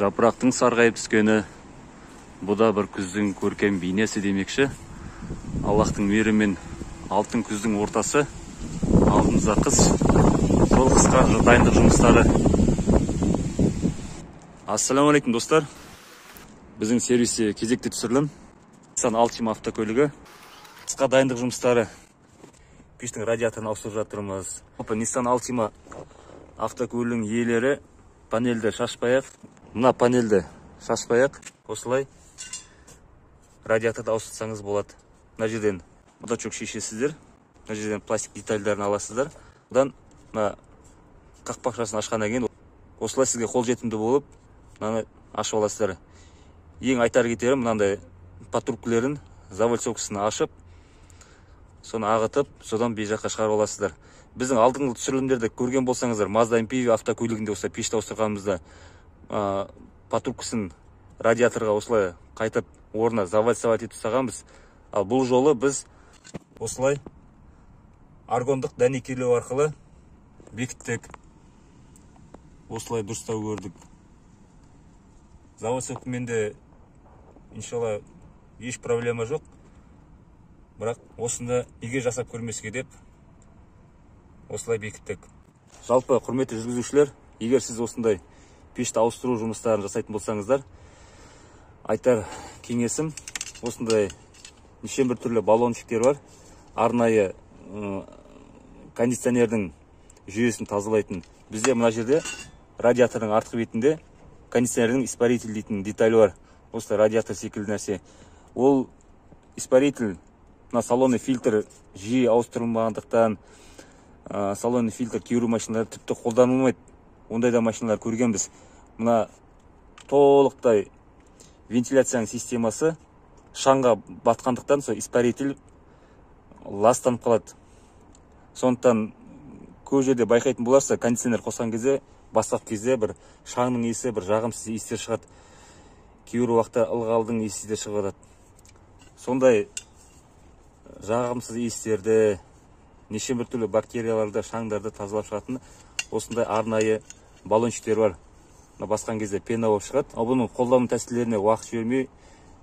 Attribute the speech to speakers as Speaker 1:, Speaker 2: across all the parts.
Speaker 1: Жапырақтың сарғайып түскені, бұ да бір күздің көркем бейнесі демекші. Аллахтың мейірімен алтын күздің ортасы, алдымызда қыс. Сол қысқа дайындық жұмыстары. Ассалаумағалейкум, достар. Біздің сервисте кезекті түсірілім. Nissan Altima автокөлігі. Қысқа дайындық жұмыстары. Пештің радиаторын ауыстырып жатырмыз. Nissan Altima автокөлігінің иелері панельді шашпай-ақ, мына панельді шашпай-ақ, осылай радиаторды ауыстырсаңыз болады. Мына жерден мудачок шешесіздер, мына жерден пластик детальдарын аласыздар. Одан мына қақпақшасын ашқаннан кейін осылай сізге қолжетімді болып, мынаны ашып аласыздар. Ең айтар кетерім, мынандай патрубкілерін, завальцовкасын ашып, соны ағытып, содан бей жаққа шығарып аласыздар. Біздің алдыңғы түсірілімдерді көрген болсаңыздар, Mazda MPV автокөлігінде осылай пешті ауыстырғанымызда патрубкасын радиаторға осылай қайтып орнына завальцовать етіп тастағанбыз. Ал бұл жолы біз осылай аргондық дәнекерлеу арқылы бекіттік. Осылай дұрыстау көрдік. Завальцовкамен де иншалла еш проблема жоқ. Бірақ осында неге жасап көрмеске деп осылай бекіттік. Жалпы, құрметті жүргізушілер, егер сіз осындай пешті ауыстыру жұмыстарын жасайтын болсаңыздар, айтар кеңесім, осындай неше бір түрлі баллончиктер бар. Арнайы кондиционердің жүйесін тазалайтын. Бізде мына жерде радиатордың артқы бетінде кондиционердің испаритель дейтін деталі бар. Осылай радиатор секілді нәрсе. Ол испаритель, мына салонный фильтр жиі ауыстырылмағандықтан, салонный фильтр кейбір машиналар тіпті қолданылмайды. Ондай да машиналар көргенбіз. Мына толықтай вентиляцияның системасы шаңға батқандықтан сол испаритель ластанып қалады. Сондықтан көп жерде байқайтын боларсыздар, кондиционер қосқан кезде, бастапқы кезде бір шаңның иісі, бір жағымсыз иістер шығады. Кейбір уақытта ылғалдың иісі де шығып жатады. Сондай жағымсыз иістерді, неше бір түрлі бактерияларды, шаңдарды тазалап шығатын осындай арнайы баллончиктер бар. Мына басқан кезде пена болып шығады. Ал бұның қолдану тәсілдеріне уақыт жібермей,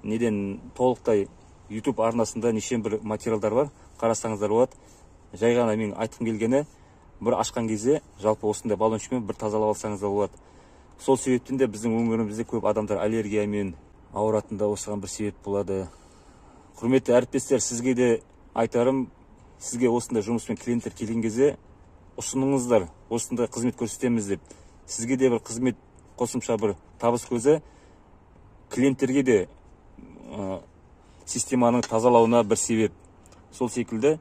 Speaker 1: неден толықтай YouTube арнасында неше бір материалдар бар, қарасаңыздар болады. Жай ғана мен айтқым келгені, бір ашқан кезде жалпы осындай баллончикпен бір тазалап алсаңыз да болады. Сол себептен де біздің өңірімізде көп адамдар аллергиямен ауыратын да осыған бір себеп болады. Құрметті әріптестер, сізге де айтарым, сізге осындай жұмыспен клиенттер келген кезде ұсыныңыздар, осындай қызмет көрсетеміз деп. Сізге де бір қызмет, қосымша бір табыс көзі, клиенттерге де системаның тазалауына бір себеп. Сол секілді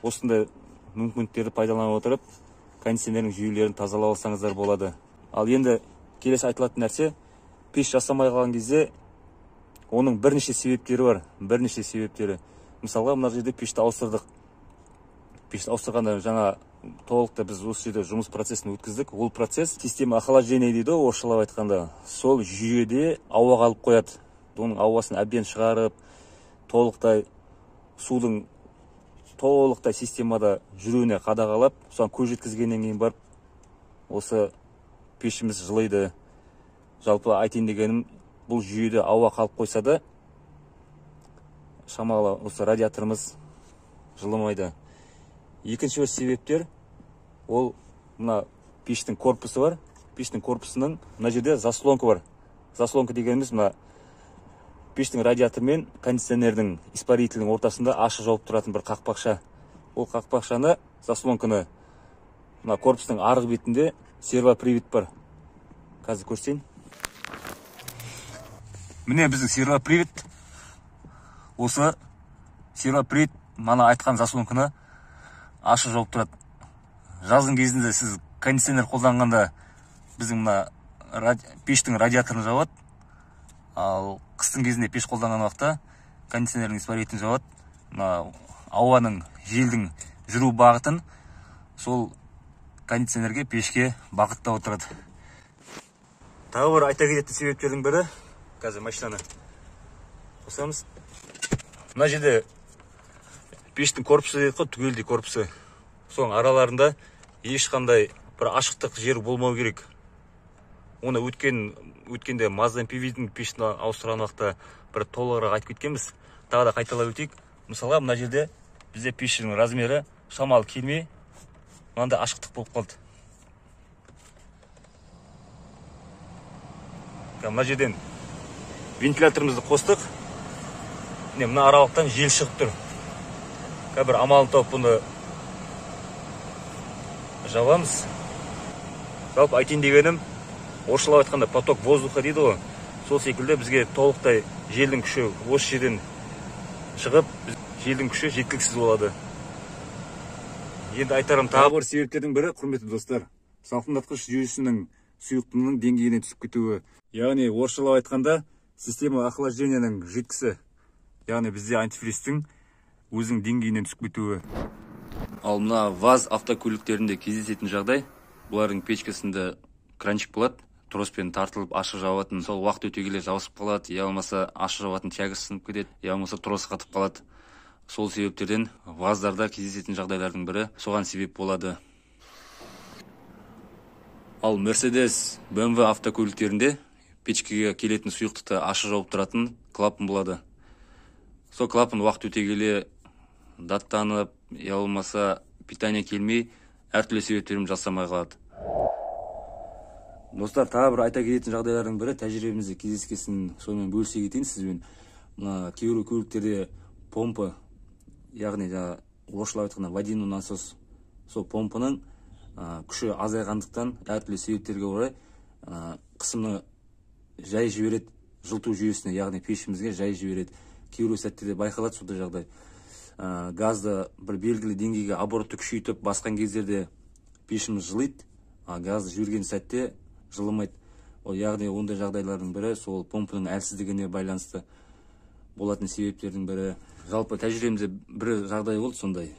Speaker 1: осындай мүмкіндіктерді пайдалана отырып, кондиционердің жүйелерін тазалап алсаңыздар болады. Ал енді келесі айтылатын нәрсе, пеш жасамай қалған кезде оның бірнеше себептері бар, бірнеше себептері. Мысалға, мына жерде пешті ауыстырдық. Пешті ауыстырғанда жаңа толықтай біз осы жерде жұмыс процесін өткіздік. Ол процесс система охлаждения дейді ғой, орысшалап айтқанда. Сол жүйеде ауа қалып қояды. Оның ауасын әбден шығарып, толықтай судың толықтай системада жүруіне қадағалап, соған көз жеткізгеннен кейін барып осы пешіміз жылиды. Жалпы айтайын дегенім, бұл жүйеде ауа қалып қойса да шамалы осы радиаторымыз жылымайды. Екінші бір себептер, ол мына пештің корпусы бар. Пештің корпусының мына жерде заслонка бар. Заслонка дегеніміз мына пештің радиаторы мен кондиционердің испарителінің ортасында ашық жауып тұратын бір қақпақша. Ол қақпақшаны, заслонканы мына корпустың арғы бетінде сервопривод бар. Қазір көрсетейін. Міне біздің сервопривод. Осы сервопривод мана айтқан заслонканы ашық жауып тұрады. Жаздың кезінде сіз кондиционер қолданғанда біздің мына пештің радиаторын жабады. Ал қыстың кезінде пеш қолданған уақытта кондиционердің испарителін жабады. Мына ауаның, желдің жүру бағытын сол кондиционерге, пешке бағыттап отырады. Тағы бір айта кететін себептердің бірі, қазір машинаны қосамыз. Мына жерде пештің корпусы дейді ғой, түгелдей корпусы. Соның араларында ешқандай бір ашықтық жер болмау керек. Оны өткенде Mazda MPV-дің пешін ауыстырған уақытта бір толығырақ айтып кеткенбіз. Тағы да қайталап өтейік. Мысалға, мына жерде бізде пештің размері шамалы келмей, мынандай ашықтық болып қалды. Мына жерден вентиляторымызды қостық. Міне, мына аралықтан жел шығып тұр. Қазір бір амалын тауып бұны жабамыз. Жалпы айтайын дегенім, орысшалап айтқанда поток воздуха дейді ғой. Сол секілді бізге толықтай желдің күші осы жерден шығып, желдің күші жеткіліксіз болады. Енді айтарым тағы бір себептердің бірі, құрметті достар, салқындатқыш жүйесінің сұйықтығының деңгейіне түсіп кетуі. Яғни орысшалап айтқанда система охлаждениенің жидкісі, яғни бізде антифристің өзінің деңгейінен түсіп кетуі. Ал мына ВАЗ автокөліктерінде кездесетін жағдай, бұлардың печкасында кранчик болады, троспен тартылып ашық жабатын, сол уақыт өте келе жабысып қалады, я болмаса ашық жабатын тягасы сынып кетеді, я болмаса трос қатып қалады. Сол себептерден ВАЗ-дарда кездесетін жағдайлардың бірі соған себеп болады. Ал Mercedes, BMW автокөліктерінде печкеге келетін сұйықтықты ашық жауып тұратын клапан болады. Сол клапан уақыт өте келе даттанып, я болмаса питание келмей, әртүрлі себептермен жасамай қалады. Достар, тағы бір айта кететін жағдайлардың бірі, тәжірибемізде кездескесін, сонымен бөлісе кетейін сізбен. Мына кейбір көліктерде помпа, яғни жаңа орысшалап айтқанда водяной насос, сол помпаның күші азайғандықтан әртүрлі себептерге орай қысымны жай жібереді жылыту жүйесіне, яғни пешімізге жай жібереді. Кейбір сәттерде байқалады сондай жағдай. Газды бір белгілі деңгейге оборотты күшейтіп басқан кездерде пешіміз жылиды, а газды жіберген сәтте жылымайды. Ол яғни ондай жағдайлардың бірі сол помпаның әлсіздігіне байланысты болатын себептердің бірі. Жалпы тәжірибемізде бір жағдай болды сондай.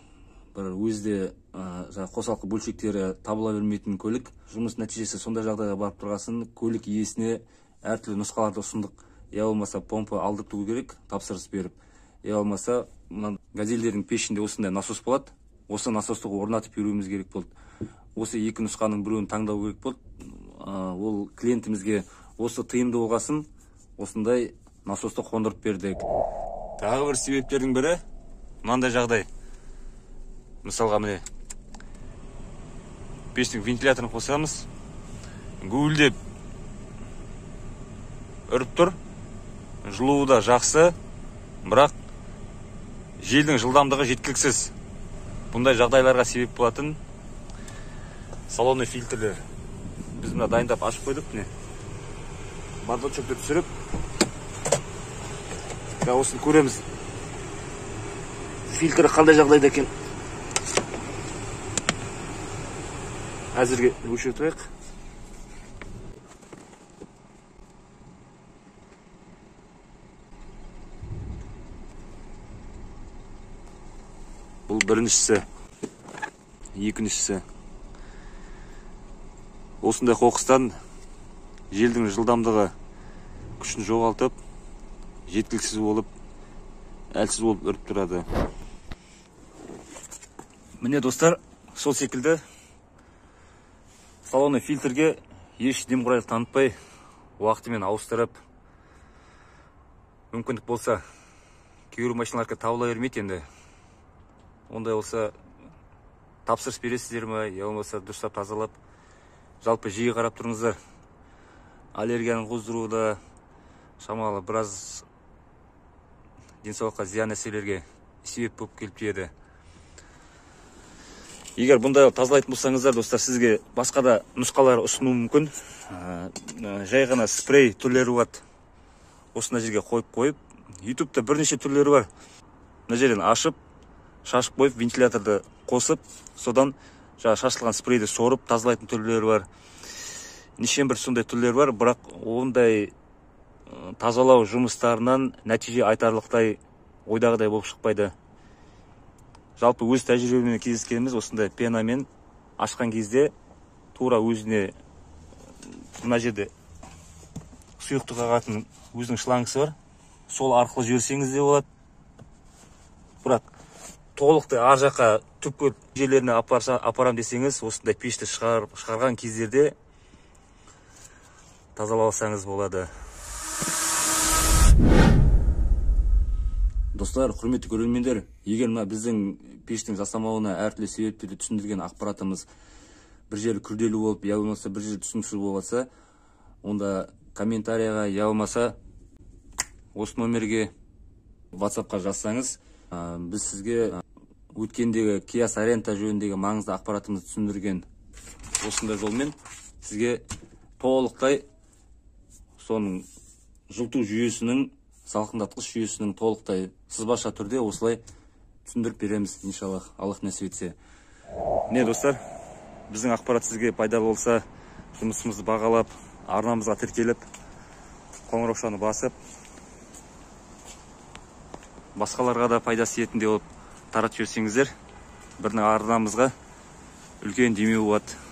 Speaker 1: Бір өзі де қосалқы бөлшектері табыла бермейтін көлік, жұмыс нәтижесі сондай жағдайға барып тұрғасын көлік иесіне әртүрлі нұсқаларды ұсындық. Я болмаса помпа алдырту керек, тапсырыс беріп, я болмаса мына газельдердің пешінде осындай насос болады, осы насосты орнатып беруіміз керек болды. Осы екі нұсқаның біреуін таңдау керек болды. Ол клиентімізге осы тиімді болғасын осындай насосты қондырып бердік. Тағы бір себептердің бірі мынандай жағдай. Мысалға, міне пештің вентиляторын қосамыз, гуілдеп үріп тұр, жылуы да жақсы, бірақ желдің жылдамдығы жеткіліксіз. Бұндай жағдайларға себеп болатын салонный фильтрлер. Біз мына дайындап ашып қойдық, міне бардачокты түсіріп, осыны көреміз, фильтрі қандай жағдайда екен. Әзірге өшіре тұрайық. Бұл біріншісі, екіншісі. Осындай қоқыстан желдің жылдамдығы күшін жоғалтып, жеткіліксіз болып, әлсіз болып үріп тұрады. Міне достар, сол секілді салонный фильтрге еш немқұрайлық танытпай, уақытымен ауыстырып, мүмкіндік болса, кейбір машиналарға табыла бермейді енді. Ондай болса тапсырыс бересіздер ме, я болмаса дұрыстап тазалап, жалпы жиі қарап тұрыңыздар. Аллергияны қоздыруы да шамалы біраз денсаулыққа зиян нәрселерге себеп болып келіп тиеді. Егер бұндай тазалайтын болсаңыздар, достар, сізге басқа да нұсқалар ұсынуым мүмкін. Жай ғана спрей түрлері болады. Осындай жерге қойып, YouTube'та бірнеше түрлері бар. Мына жерден ашып, шашып қойып, вентиляторды қосып, содан шашылған спрейді сорып тазалайтын түрлері бар. Неше бір сондай түрлері бар, бірақ ондай тазалау жұмыстарынан нәтиже айтарлықтай ойдағыдай болып шықпайды. Жалпы өз тәжірибеммен кездескеніміз осындай пенамен ашқан кезде тура өзіне мына жерде сұйықтық ағатын өзінің шлангысы бар. Сол арқылы жіберсеңіз де болады. Бірақ толықтай ар жаққа түпкі жерлеріне апарам десеңіз, осындай пешті шығарған кездерде тазалап алсаңыз болады. Достар, құрметті көрермендер, егер мына біздің пештің жасамауына әртүрлі себептерді түсіндірген ақпаратымыз бір жері күрделі болып, я болмаса бір жері түсініксіз болып жатса, онда комментарияға, я болмаса осы номерге WhatsAppқа жазсаңыз, біз сізге өткендегі Kia Sorento жөніндегі маңызды ақпаратымызды түсіндірген осындай жолмен сізге толықтай соның жылыту жүйесінің, салқындатқыш жүйесінің толықтай сызбаша түрде осылай түсіндіріп береміз, иншаллах, Аллах нәсіп етсе. Міне достар, біздің ақпарат сізге пайдалы болса, жұмысымызды бағалап, арнамызға тіркеліп, қоңыраушаны басып, басқаларға да пайдасы тиетіндей болып таратып жіберсеңіздер, біздің арнамызға үлкен демеу болады.